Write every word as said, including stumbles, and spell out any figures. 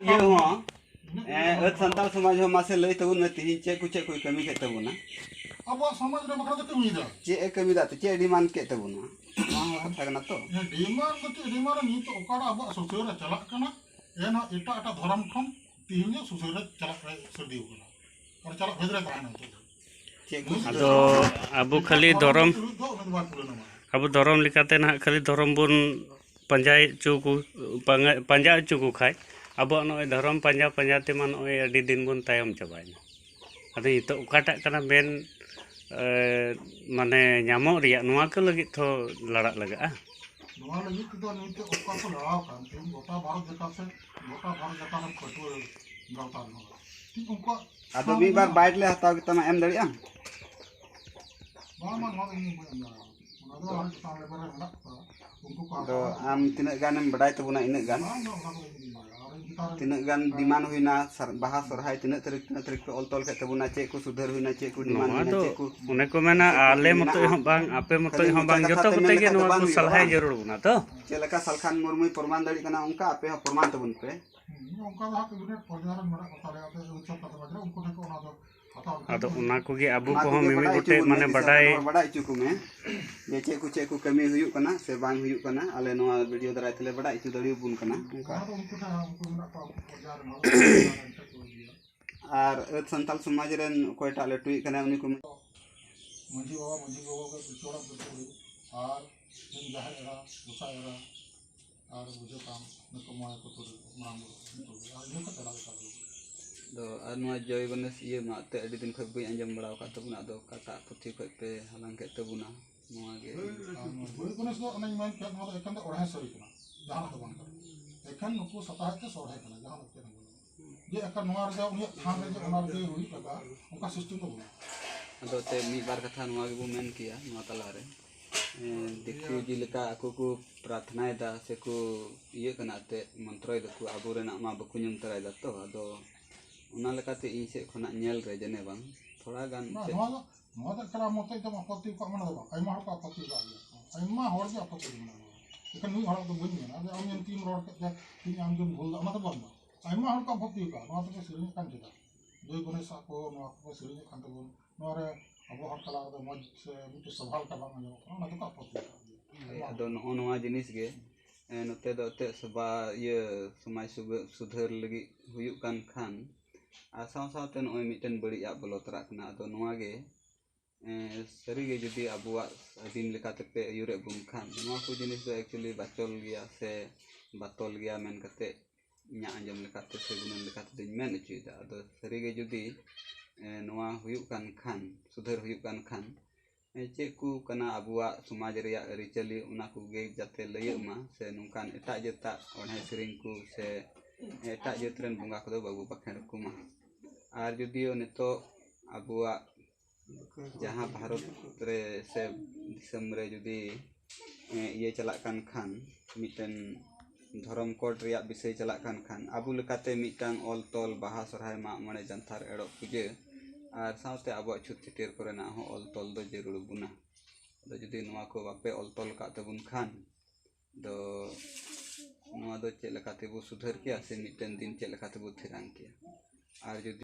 ᱤᱭᱟᱹ ᱦᱚᱸ, ᱮᱸ, ᱟᱹᱛ ᱥᱟᱱᱛᱟᱲ ᱥᱚᱢᱟᱡᱽ ᱦᱚᱸ ᱢᱟᱥᱮ ᱞᱟᱹᱭ ᱛᱟᱵᱚᱱ ᱢᱮ, ᱛᱤᱦᱤᱧ ᱪᱮᱫ ᱠᱚ, ᱪᱮᱫ ᱠᱚᱭ ᱠᱟᱹᱢᱤ ᱠᱮᱫ ᱛᱟᱵᱚᱱᱟ? ᱟᱵᱚᱣᱟᱜ ᱥᱚᱢᱟᱡᱽ ᱨᱮ ᱵᱟᱠᱷᱨᱟ ᱫᱚ ᱠᱟᱹᱢᱤᱭᱮᱫᱟ᱾ ᱪᱮᱫ ᱮ ᱠᱟᱹᱢᱤᱭᱮᱫᱟ ᱛᱮ, ᱪᱮᱫ ᱮ demand ᱠᱮᱫ ᱛᱟᱵᱚᱱᱟ? ᱱᱚᱣᱟ ᱦᱚᱸ ᱠᱟᱛᱷᱟ ᱠᱟᱱᱟ ᱛᱚ᱾ ᱦᱮᱸ, demand ᱫᱚ ᱪᱮᱫ demand? ᱱᱤᱛᱚᱜ ᱚᱠᱟᱴᱟᱜ ᱟᱵᱚᱣᱟᱜ ᱥᱩᱥᱟᱹᱨ ᱨᱮ ᱪᱟᱞᱟᱜ ᱠᱟᱱᱟ, ᱮᱱᱦᱚᱸ ᱮᱴᱟᱜ ᱮᱴᱟᱜ ᱫᱷᱚᱨᱚᱢ ᱠᱷᱚᱱ ᱛᱤᱦᱤᱧ ᱦᱚᱸ ᱥᱩᱥᱟᱹᱨ ᱨᱮ ᱪᱟᱞᱟᱜ ᱨᱮ ᱥᱟᱹᱨᱫᱤ ᱟᱠᱟᱱᱟ᱾ ᱟᱨ ᱪᱟᱞᱟᱜ ᱵᱷᱮᱫ ᱨᱮ ᱛᱟᱦᱮᱱᱟ ᱱᱤᱛᱚᱜ ᱫᱚ᱾ ᱪᱮᱫ ᱠᱚ ᱟᱫᱚ ᱟᱵᱚ ᱠᱷᱟᱹᱞᱤ ᱫᱷᱚᱨᱚᱢ, ᱩᱢᱤᱫ ᱵᱟᱝ ᱯᱩᱨᱟᱹᱱᱚᱜᱼᱟ᱾ ᱟᱵᱚ ᱫᱷᱚᱨᱚᱢ ᱞᱮᱠᱟᱛᱮ ᱱᱟᱦᱟᱜ ᱠᱷᱟᱹᱞᱤ ᱫᱷᱚᱨᱚᱢ ᱵᱚᱱ ᱯᱟᱸᱡᱟᱭ ᱦᱚᱪᱚ ᱠᱚ, ᱯᱟᱸᱡᱟ, ᱯᱟᱸᱡᱟ ᱦᱚᱪᱚ ᱠᱚ ᱠᱷᱟᱡ, ᱟᱵᱚᱣᱟᱜ ᱱᱚᱜᱼᱚᱭ ᱫᱷᱚᱨᱚᱢ ᱯᱟᱸᱡᱟ ᱯᱟᱸᱡᱟ ᱛᱮᱢᱟ ᱱᱚᱜᱼᱚᱭ ᱟᱹᱰᱤ ᱫᱤᱱ ᱵᱚᱱ ᱛᱟᱭᱚᱢ ᱪᱟᱵᱟᱭᱮᱱᱟ᱾ ᱟᱫᱚ ᱱᱤᱛᱚᱜ ᱚᱠᱟᱴᱟᱜ ᱠᱟᱱᱟ ᱢᱮᱱ, ᱮ, ᱢᱟᱱᱮ ᱧᱟᱢᱚᱜ ᱨᱮᱭᱟᱜ, ᱱᱚᱣᱟ ᱠᱚ ᱞᱟᱹᱜᱤᱫ ᱛᱚ ᱞᱟᱲᱟᱜ ᱞᱟᱜᱟᱜᱼᱟ᱾ ᱱᱚᱣᱟ ᱞᱟᱹᱜᱤᱫ ᱛᱮᱫᱚ ᱱᱤᱛᱚᱜ ᱚᱠᱟ ᱠᱚ ᱞᱟᱲᱟᱣ ᱟᱠᱟᱱ, ᱛᱮᱦᱮᱧ ᱜᱚᱴᱟ ᱵᱷᱟᱨᱚᱛ ᱡᱟᱠᱟᱛ ᱥᱮ ᱜᱚᱴᱟ ᱵᱷᱟᱨᱚᱛ ᱡᱟᱠᱟᱛ ᱨᱮᱱ ᱯᱟᱹᱴᱷᱩᱣᱟᱹ ᱜᱟᱶᱛᱟ ᱢᱮᱱᱟᱜᱼᱟ᱾ ᱴᱷᱤᱠ ᱩᱱᱠᱩᱣᱟᱜ ᱟᱫᱚ ᱢᱤᱫ ᱵᱟᱨ ᱵᱟᱭᱤᱴ ᱞᱮ ᱦᱟᱛᱟᱣ ᱠᱮᱫ ᱛᱟᱢᱟ, ᱮᱢ ᱫᱟᱲᱮᱭᱟᱜ ᱟᱢ? ᱵᱟᱝ, ᱵᱟᱝ, ᱱᱚᱣᱟ ᱫᱚ ᱤᱧ ᱵᱟᱹᱧ ᱮᱢ ᱫᱟᱲᱮᱭᱟᱜᱼᱟ᱾ ᱚᱱᱟ ᱫᱚ ᱟᱨ ᱪᱮᱛᱟᱱ level ᱨᱮ ᱢᱮᱱᱟᱜ ᱠᱚᱣᱟ, ᱩᱱᱠᱩ ᱠᱚ ᱟᱫᱚ ᱦᱟᱛᱟᱣᱟ᱾ ᱟᱢ ᱛᱤᱱᱟᱹᱜ ᱜᱟᱱᱮᱢ ᱵᱟᱰᱟᱭ ᱛᱟᱵᱚᱱᱟ, ᱤᱱᱟᱹᱜ ᱜᱟᱱ᱾ ᱵᱟᱝ, ᱵᱟᱝ, ᱚᱱᱟ ᱠᱚᱫᱚ ᱤᱧ ᱵᱟᱹᱧ ᱵᱟᱲᱟᱭᱟ᱾ ᱟᱨ ᱤᱧ ᱪᱮᱛᱟᱱ ᱨᱮ ᱛᱤᱱᱟᱹᱜ ᱜᱟᱱ demand ᱦᱩᱭᱱᱟ, ᱥᱟᱨ-, ᱵᱟᱦᱟ ᱥᱚᱨᱦᱟᱭ ᱛᱤᱱᱟᱹᱜ ᱛᱟᱹᱨᱤᱠᱷ, ᱛᱤᱱᱟᱹᱜ ᱛᱟᱹᱨᱤᱠᱷ ᱯᱮ ᱚᱞ ᱛᱚᱞ ᱠᱮᱫ ᱛᱟᱵᱚᱱᱟ, ᱪᱮᱫ ᱠᱚ ᱥᱩᱫᱷᱟᱹᱨ ᱦᱩᱭᱱᱟ, ᱪᱮᱫ ᱠᱚ demand ᱱᱚᱣᱟ ᱦᱩᱭᱱᱟ, ᱫᱚ ᱪᱮᱫ ᱠᱚ ᱚᱱᱮ ᱠᱚ ᱢᱮᱱᱟ, ᱪᱮᱫ ᱠᱚ ᱟᱞᱮ ᱢᱮᱱᱟᱜᱼᱟ? ᱢᱚᱛᱚᱡ ᱦᱚᱸ ᱵᱟᱝ, ᱟᱯᱮ ᱠᱷᱟᱹᱞᱤ ᱢᱚᱛᱚᱡ ᱢᱚᱪᱟ ᱦᱚᱸ ᱠᱟᱛᱷᱟ ᱵᱟᱝ, ᱛᱮ ᱢᱮᱱ ᱡᱚᱛᱚ ᱞᱮᱠᱷᱟᱱ ᱠᱚᱛᱮ ᱫᱚ ᱜᱮ ᱵᱟᱝ ᱱᱚᱣᱟ ᱠᱚ ᱦᱩᱭᱩᱜᱼᱟ, ᱥᱟᱞᱦᱟᱭ ᱵᱟᱝ᱾ ᱡᱟᱹᱨᱩᱲ ᱵᱚᱱᱟ ᱛᱚ᱾ ᱪᱮᱫ ᱞᱮᱠᱟ ᱥᱟᱞᱠᱷᱟᱱ ᱢᱩᱨᱢᱩᱭ ᱯᱨᱚᱢᱟᱱ ᱫᱟᱲᱮᱭᱟᱜ ᱠᱟᱱᱟ, ᱚᱱᱠᱟ ᱟᱯᱮ ᱦᱚᱸ ᱯᱨᱚᱢᱟᱱ ᱛᱟᱵᱚᱱ ᱯᱮ᱾ ᱦᱩᱸ, ᱚᱱᱠᱟ ᱫᱚ ᱦᱟᱸᱜ unit ᱯᱚᱨᱡᱟᱭ ᱨᱮ ᱢᱮᱱᱟᱜ ᱠᱚ ᱛᱟᱞᱮᱭᱟ, ᱟᱫᱚ ᱩᱱᱠᱩ ᱴᱷᱮᱱ ᱠᱷᱚᱱ ᱚᱱᱟ ᱫᱚ ᱦᱟᱛᱟᱣ ᱞᱮᱠᱷᱟᱱ ᱟᱫᱚ ᱜᱮ ᱚᱱᱟ ᱠᱚᱜᱮ ᱟᱵᱚ ᱚᱱᱟ ᱠᱚᱦᱚᱸ ᱠᱚᱜᱮ ᱢᱤᱢᱤᱫ ᱵᱟᱰᱟᱭ ᱦᱚᱪᱚ ᱜᱚᱴᱮᱡ ᱵᱚᱱ ᱢᱮ, ᱢᱟᱱᱮ ᱫᱤᱥᱚᱢ ᱨᱮᱱ ᱵᱟᱰᱟᱭ ᱦᱚᱲ ᱵᱟᱰᱟᱭ ᱦᱚᱪᱚ ᱠᱚᱢᱮ ᱡᱮ ᱪᱮᱫ ᱠᱚ, ᱪᱮᱫ ᱠᱚ ᱠᱟᱹᱢᱤ ᱦᱩᱭᱩᱜ ᱠᱟᱱᱟ ᱥᱮ ᱵᱟᱝ ᱦᱩᱭᱩᱜ ᱠᱟᱱᱟ, ᱟᱞᱮ ᱱᱚᱣᱟ video ᱫᱟᱨᱟᱭ ᱛᱮᱞᱮ ᱵᱟᱰᱟᱭ ᱦᱚᱪᱚ ᱫᱟᱲᱮᱭᱟᱵᱚᱱ ᱠᱟᱱᱟ ᱚᱱᱠᱟ᱾ ᱚᱱᱟ ᱫᱚ ᱩᱱᱠᱩ ᱴᱷᱮᱱ, ᱩᱱᱠᱩ ᱢᱮᱱᱟᱜ ᱠᱚᱣᱟ, ᱩᱱᱠᱩ ᱯᱚᱨᱡᱟᱭ ᱨᱮᱱ ᱦᱚᱲ ᱠᱚ ᱴᱷᱮᱱ ᱠᱚ ᱤᱫᱤᱭᱟ᱾ ᱟᱨ ᱟᱹᱛ ᱥᱟᱱᱛᱟᱞ ᱥᱚᱢᱟᱡᱽ ᱨᱮᱱ ᱚᱠᱚᱭᱴᱟᱜ ᱞᱟᱹᱴᱩᱭᱤᱡ ᱠᱟᱱᱟᱭ ᱩᱱᱤ ᱠᱚ ᱢᱮ- ᱢᱟᱹᱡᱷᱤ ᱵᱟᱵᱟ, ᱢᱟᱹᱡᱷᱤ ᱵᱟᱵᱟ ᱠᱚ ᱯᱤᱞᱪᱩ ᱦᱟᱲᱟᱢ ᱯᱤᱞᱪᱩ ᱵᱩᱲᱦᱤ ᱟᱨ ᱤᱧ ᱡᱟᱦᱮᱨ ᱮᱨᱟ, ᱜᱚᱸᱥᱟᱭ ᱮᱨᱟ, ᱟᱨ ᱵᱩᱡᱷᱟᱹᱣ ᱠᱟᱢ, ᱱᱩᱠᱩ ᱢᱚᱬᱮ ᱠᱚ ᱛᱩᱨᱩᱭ ᱠᱚ ᱢᱟᱨᱟᱝ ᱵᱩᱨᱩ, ᱱᱩᱠᱩ ᱜᱮ᱾ ᱟᱨ ᱤᱱᱟᱹ ᱠᱷᱚᱱ ᱯᱮᱲᱟ ᱞᱮᱠᱟ ᱫᱚ᱾ ᱟᱫᱚ ᱟᱨ ᱱᱚᱣᱟ ᱡᱚᱭ ᱜᱚᱱᱮᱥ ᱤᱭᱟᱹ ᱢᱟ ᱮᱱᱛᱮᱫ ᱟᱹᱰᱤ ᱫᱤᱱ ᱠᱷᱚᱱ ᱵᱟᱹᱧ ᱟᱸᱡᱚᱢ ᱵᱟᱲᱟ ᱟᱠᱟᱫ ᱛᱟᱵᱚᱱᱟ, ᱟᱫᱚ ᱚᱠᱟᱴᱟᱜ ᱯᱩᱛᱷᱤ ᱠᱷᱚᱱ ᱯᱮ ᱦᱟᱞᱟᱝ ᱠᱮᱫ ᱛᱟᱵᱚᱱᱟ ᱱᱚᱣᱟ ᱜᱮ? ᱟᱨ ᱱᱚᱣᱟ ᱡᱚᱭ ᱜᱚᱱᱮᱥ ᱫᱚ ᱚᱱᱮᱧ ᱢᱮᱱ ᱠᱮᱫ, ᱱᱚᱣᱟ ᱫᱚ ᱮᱠᱮᱱ ᱫᱚ ᱚᱬᱦᱮ ᱥᱟᱹᱨᱤ ᱠᱟᱱᱟ, ᱡᱟᱦᱟᱱᱟᱜ ᱫᱚ ᱵᱟᱝ ᱠᱟᱱᱟ᱾ ᱮᱠᱮᱱ ᱱᱩᱠᱩ ᱥᱟᱯᱟᱦᱮᱫ ᱛᱮ ᱥᱚᱨᱦᱮ ᱠᱟᱱᱟ, ᱡᱟᱦᱟᱱᱟᱜ ᱪᱮᱫ ᱦᱚᱸ ᱵᱟᱹᱱᱩᱜᱼᱟ᱾ ᱡᱮ ᱮᱠᱮᱱ ᱱᱚᱣᱟ ᱨᱮᱜᱮ ᱩᱱᱤᱭᱟᱜ ᱛᱷᱟᱱ ᱨᱮ ᱡᱮ ᱚᱱᱟ ᱨᱮᱜᱮ ᱦᱩᱭᱩᱜ ᱞᱟᱜᱟᱜᱼᱟ, ᱚᱱᱠᱟ system ᱫᱚ ᱵᱟᱹᱱᱩᱜᱼᱟ᱾ ᱟᱫᱚ ᱮᱱᱛᱮᱫ ᱢᱤᱫ ᱵᱟᱨ ᱠᱟᱛᱷᱟ ᱱᱚᱣᱟ ᱜᱮᱵᱚ ᱢᱮᱱ ᱠᱮᱭᱟ ᱱᱚᱣᱟ ᱛᱟᱞᱟᱨᱮ, ᱮᱸ, ᱫᱤᱠᱩ ᱡᱮᱞᱮᱠᱟ ᱟᱠᱚ ᱠᱚ ᱯᱨᱟᱨᱛᱷᱱᱟᱭᱮᱫᱟ ᱥᱮᱠᱚ ᱤᱭᱟᱹᱜ ᱠᱟᱱᱟ ᱮᱱᱛᱮᱫ ᱢᱚᱱᱛᱨᱚᱭ ᱫᱟᱠᱚ, ᱟᱵᱚ ᱨᱮᱱᱟᱜ ᱢᱟ ᱵᱟᱠᱚ ᱧᱩᱢ ᱛᱟᱨᱟᱭᱮᱫᱟ ᱛᱚ, ᱟᱫᱚ ᱚᱱᱟ ᱞᱮᱠᱟᱛᱮ ᱤᱧ ᱥᱮᱫ ᱠᱷᱚᱱᱟᱜ ᱧᱮᱞ ᱨᱮ ᱡᱮᱱᱮ ᱵᱟᱝ ᱛᱷᱚᱲᱟ ᱜᱟᱱ ᱵᱟᱝ, ᱪᱮᱫ ᱱᱚᱣᱟ ᱫᱚ, ᱱᱚᱣᱟ ᱫᱚ ᱮᱠᱟᱞ ᱟᱢ ᱢᱚᱛᱚᱡ ᱫᱚᱢ ᱟᱯᱚᱛᱛᱤ ᱠᱚᱣᱟᱜ ᱢᱟᱱᱮ ᱫᱚ ᱵᱟᱝ, ᱟᱭᱢᱟ ᱦᱚᱲ ᱠᱚ ᱟᱯᱚᱛᱛᱤ ᱠᱟᱜ ᱜᱮᱭᱟ ᱠᱚ, ᱟᱭᱢᱟ ᱦᱚᱲ ᱜᱮ ᱟᱯᱚᱛᱛᱤ ᱢᱮᱱᱟᱜ ᱠᱚᱣᱟ᱾ ᱮᱱᱠᱷᱟᱱ ᱢᱤᱫ ᱦᱚᱲᱟᱜ ᱫᱚ ᱵᱟᱹᱧ ᱢᱮᱱᱟ ᱡᱮ ᱟᱢ ᱡᱮᱢ ᱵᱷᱩᱞ ᱫᱟ, ᱚᱱᱟ ᱫᱚ ᱵᱟᱝ ᱫᱚ᱾ ᱟᱭᱢᱟ ᱦᱚᱲ ᱠᱚ ᱟᱯᱚᱛᱤ ᱟᱠᱟᱫᱼᱟ, ᱱᱚᱣᱟ ᱫᱚᱠᱚ ᱥᱮᱨᱮᱧᱮᱫ ᱠᱟᱱ ᱪᱮᱫᱟᱜ? ᱡᱚᱭ ᱜᱚᱱᱮᱥᱟᱜ ᱠᱚ ᱱᱚᱣᱟ ᱠᱚᱠᱚ ᱥᱮᱨᱮᱧᱮᱫ ᱠᱟᱱ ᱛᱟᱵᱚᱱ, ᱱᱚᱣᱟ ᱨᱮ ᱟᱵᱚ ᱦᱚᱲ ᱛᱟᱞᱟ ᱨᱮᱫᱚ ᱢᱚᱡᱽ ᱥᱮ ᱢᱤᱫᱴᱮᱱ ᱥᱚᱵᱷᱟ ᱞᱮᱠᱟ ᱵᱟᱝ ᱟᱸᱡᱚᱢᱚᱜ ᱠᱟᱱᱟ, ᱚᱱᱟ ᱫᱚᱠᱚ ᱟᱯᱚᱛᱤ ᱟᱠᱟᱫ ᱜᱮᱭᱟ᱾ ᱟᱫᱚ ᱱᱚᱜᱼᱚ ᱱᱚᱣᱟ ᱡᱤᱱᱤᱥ ᱜᱮ, ᱮ, ᱱᱚᱛᱮ ᱫᱚ ᱮᱱᱛᱮᱫ ᱥᱚᱵᱷᱟ, ᱤᱭᱟᱹ, ᱥᱚᱢᱟᱡᱽ ᱥᱩᱵᱟᱹ-, ᱥᱩᱫᱷᱟᱹᱨ ᱞᱟᱹᱜᱤᱫ ᱦᱩᱭᱩᱜ ᱠᱟᱱ ᱠᱷᱟᱱ, ᱟᱨ ᱥᱟᱶ ᱥᱟᱶᱛᱮ ᱱᱚᱜᱼᱚᱭ ᱢᱤᱫᱴᱮᱱ ᱵᱟᱹᱲᱤᱡ ᱟᱜ ᱵᱚᱞᱚ ᱛᱚᱨᱟᱜ ᱠᱟᱱᱟ᱾ ᱟᱫᱚ ᱱᱚᱣᱟ ᱜᱮ, ᱮ, ᱥᱟᱹᱨᱤᱜᱮ ᱡᱩᱫᱤ ᱟᱵᱚᱣᱟᱜ ᱟᱹᱫᱤᱢ ᱞᱮᱠᱟᱛᱮ ᱯᱮ ᱟᱹᱭᱩᱨᱮᱫ ᱵᱚᱱ ᱠᱷᱟᱱ, ᱱᱚᱣᱟ ᱠᱚ ᱡᱤᱱᱤᱥ ᱫᱚ actually ᱵᱟᱪᱚᱞ ᱜᱮᱭᱟ ᱥᱮ ᱵᱟᱛᱚᱞ ᱜᱮᱭᱟ ᱢᱮᱱ ᱠᱟᱛᱮ ᱤᱧᱟᱹᱜ ᱟᱸᱡᱚᱢ ᱞᱮᱠᱟᱛᱮ ᱥᱮ ᱜᱩᱱᱟᱹᱱ ᱞᱮᱠᱟᱛᱮ ᱫᱚᱧ ᱢᱮᱱ ᱦᱚᱪᱚᱭᱮᱫᱟ᱾ ᱟᱫᱚ ᱥᱟᱹᱨᱤᱜᱮ ᱡᱩᱫᱤ, ᱮ, ᱱᱚᱣᱟ ᱦᱩᱭᱩᱜ ᱠᱟᱱ ᱠᱷᱟᱱ, ᱥᱩᱫᱷᱟᱹᱨ ᱦᱩᱭᱩᱜ ᱠᱟᱱ ᱠᱷᱟᱱ, ᱮ, ᱪᱮᱫ ᱠᱚ ᱠᱟᱱᱟ ᱟᱵᱚᱣᱟᱜ ᱥᱚᱢᱟᱡᱽ ᱨᱮᱭᱟᱜ ᱟᱹᱨᱤᱪᱟᱹᱞᱤ, ᱚᱱᱟ ᱠᱚᱜᱮ ᱡᱟᱛᱮ ᱞᱟᱹᱭᱟᱹᱜ ᱢᱟ, ᱥᱮ ᱱᱚᱝᱠᱟᱱ ᱮᱴᱟᱜ ᱡᱟᱹᱛᱟᱜ ᱚᱬᱦᱮ ᱥᱮᱨᱮᱧ ᱠᱚ ᱥᱮ ᱮᱴᱟᱜ ᱡᱟᱹᱛ ᱨᱮᱱ ᱵᱚᱸᱜᱟ ᱠᱚᱫᱚ ᱵᱟᱵᱚ ᱵᱟᱠᱷᱮᱲ ᱟᱠᱚ ᱢᱟ᱾ ᱟᱨ ᱡᱩᱫᱤᱭᱳ ᱱᱤᱛᱚᱜ ᱟᱵᱚᱣᱟᱜ ᱡᱟᱦᱟᱸ ᱵᱷᱟᱨᱚᱛ ᱨᱮ ᱥᱮ ᱫᱤᱥᱚᱢ ᱨᱮ ᱡᱩᱫᱤ, ᱮ, ᱤᱭᱟᱹ ᱪᱟᱞᱟᱜ ᱠᱟᱱ ᱠᱷᱟᱱ, ᱢᱤᱫᱴᱮᱱ ᱫᱷᱚᱨᱚᱢ ᱠᱳᱰ ᱨᱮᱭᱟᱜ ᱵᱤᱥᱚᱭ ᱪᱟᱞᱟᱜ ᱠᱟᱱ ᱠᱷᱟᱱ, ᱟᱵᱚ ᱞᱮᱠᱟᱛᱮ ᱢᱤᱫᱴᱟᱝ ᱚᱞ ᱛᱚᱞ, ᱵᱟᱦᱟ, ᱥᱚᱨᱦᱟᱭ, ᱢᱟᱜ ᱢᱚᱬᱮ, ᱡᱟᱱᱛᱷᱟᱨ, ᱮᱨᱚᱜ, ᱯᱩᱡᱟᱹ ᱟᱨ ᱥᱟᱶᱛᱮ ᱟᱵᱚᱣᱟᱜ ᱪᱷᱩᱛ ᱪᱷᱟᱹᱴᱭᱟᱹᱨ ᱠᱚᱨᱮᱱᱟᱜ ᱦᱚᱸ ᱚᱞ ᱛᱚᱞ ᱫᱚ ᱡᱟᱹᱨᱩᱲ ᱵᱚᱱᱟ᱾ ᱟᱫᱚ ᱡᱩᱫᱤ ᱱᱚᱣᱟ ᱠᱚ ᱵᱟᱯᱮ ᱚᱞ ᱛᱚᱞ ᱟᱠᱟᱫ ᱛᱟᱵᱚᱱ ᱠᱷᱟᱱ ᱫᱚ, ᱱᱚᱣᱟ ᱫᱚ ᱪᱮᱫ ᱞᱮᱠᱟ ᱛᱮᱵᱚ ᱥᱩᱫᱷᱟᱹᱨ ᱠᱮᱭᱟ ᱥᱮ ᱢᱤᱫᱴᱮᱱ ᱫᱤᱱ ᱪᱮᱫ ᱞᱮᱠᱟ ᱛᱮᱵᱚ ᱛᱷᱤᱨᱟᱝ ᱠᱮᱭᱟ? ᱟᱨ ᱡᱩᱫᱤ